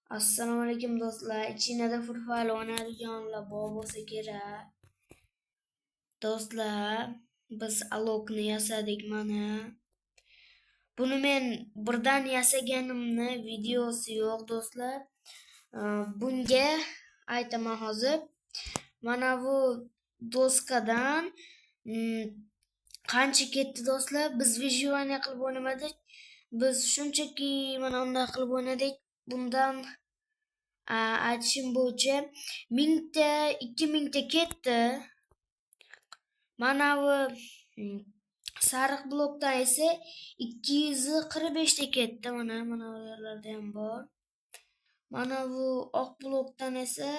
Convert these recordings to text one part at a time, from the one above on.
Assalomu alaykum, do'stlar. Ichinada Free Fire o'ynaydiganlar bor bo'lsa kerak. Do'stlar, biz Alokni yasadik mana. Buni men birdan yasaganimni videosi yo'q, do'stlar. Bunga aytaman hozir. Mana bu doskadan qancha ketdi, do'stlar? Biz выживание qilib o'ynamadik. Biz shunchaki mana unday qilib o'ynadik. Bundan aytishim bo'yicha 1000 ta, 2000 ta ketdi. Mana bu sariq blokdan esa 245 ta ketdi. Mana bu yerlarda ham bor. Mana bu oq blokdan esa,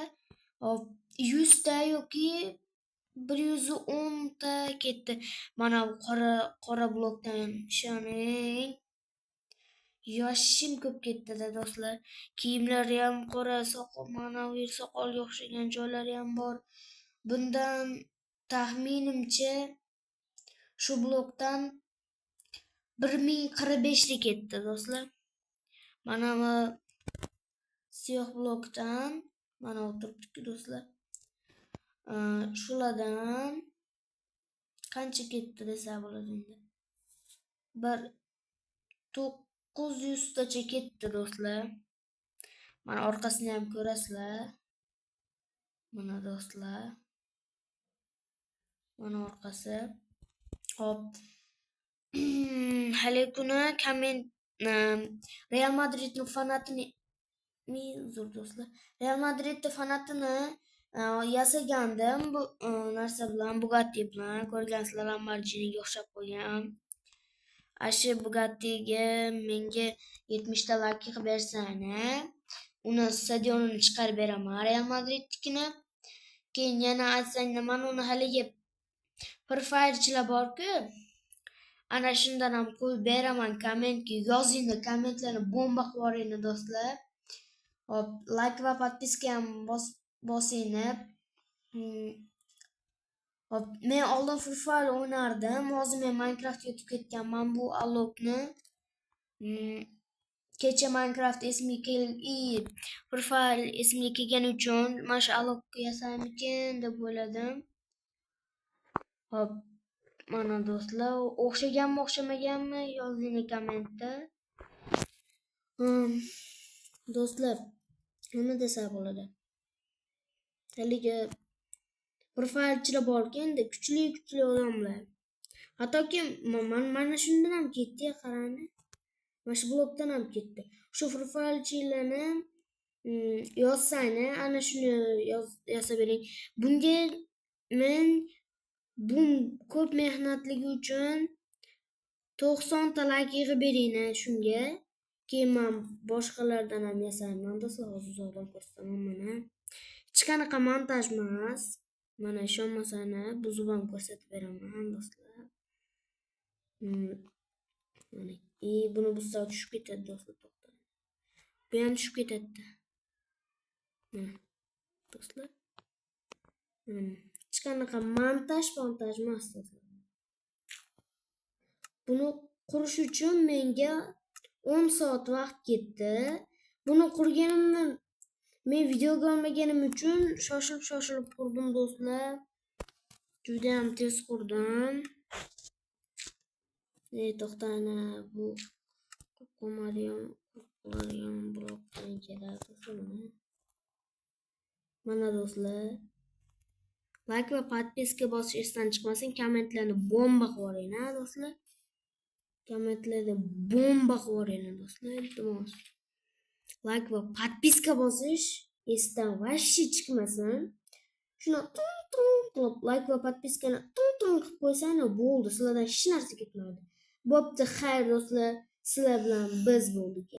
hop, 100 ta yoki 110 ta ketdi. Mana bu qora blokdan, ishoning, yoshim ko'p ketdi-da, do'stlar. Kiyimlari ham qora, soqol, mana bu yer soqolga o'xshagan joylari ham bor. Bundan taxminimcha shu blokdan 1045 ta ketdi, do'stlar. Mana bu siyoh blokdan mana o'tiribdi-ku, do'stlar. Shulardan qancha ketdi desa bo'ladi endi. Bir 900 tacha ketdi, do'stlar. Mana orqasini ham ko'rasizlar. Mana, do'stlar. Mana orqasi. Hop. Haligi kuni komment Real Madridni fanatini, uzr, do'stlar. Real Madridni fanatini yasagandim bu narsa bilan, Bugatti bilan ko'rgansizlar, Lamborghiniga o'xshab qo'ygan. Shu Bugattiga menga 70 ta layk qilib bersang, uni stadionini chiqarib beraman, Real Madridnikini. Keyin yana aytsang, mana uni haligi Free Firechilar bor-ku, ana shundan ham qo'yib beraman. Kommentga yozinglar, kommentlarni bomba qilib yuboringlar, do'stlar. Hop, layk va подписка ham bosinglar. Hop, men oldin Free Fire o'ynardim. Hozir men Minecraftga o'tib ketganman bu Alokni. Kecha Minecraft esimga kel, Free Fire esimga kelgani uchun mana shu Alokni yasaymikin deb o'yladim. Hop, mana, do'stlar, o'xshaganmi, o'xshamaganmi, yozinglar kommentda. Do'stlar, nima desa bo'ladi? Haligi Free Firechilar borku endi, kuchli kuchli odamlar. Hattoki mana shundan ham ketdi, qarani. Mana shu blokdan ham ketdi. Shu Free Firechilarni yozsangni, ana shuni yasab bering. Bunga men bu ko'p mehnatligi uchun 90 ta layk yig'ib beringlar shunga. Keyin man boshqalardan ham yasayman, do'stlar, hozir uzoqdan ko'rsataman mana. Hech qanaqa montaj emas. Mana, ishonmasanglar, buzib ham ko'rsatib beraman, do'stlar. Mana, и buni buzsa tushib ketadi, do'stlar, to'xta. Bu ham tushib ketadi. Mana, do'stlar. Hech qanaqa montaj montaj emas, do'stlar. Buni qurish uchun menga 10 soat vaqt ketdi. Buni qurganimni men videoga olmaganim uchun shoshilib shoshilib qurdim, do'stlar. Judayam tez qurdim. E, to'xtang, bu qoladigan qoladigan blokdan kerak, do'stlar, mana. Mana, do'stlar. Layk va подписка bosish esdan chiqmasin. Kommentlarni bomba qilib yuboring, ha, do'stlar. Kommentlarda bomba qilib yuboringlar, do'stlar, iltimos. Layk va подписка bosish esdan вообще chiqmasin. Shuni tung tung qilib, layk va подписка ni tung tung qilib qo'ysanglar bo'ldi, sizlardan hech narsa ketmaydi. Bo'pti, xayr, do'stlar, sizlar bilan biz bo'ldik.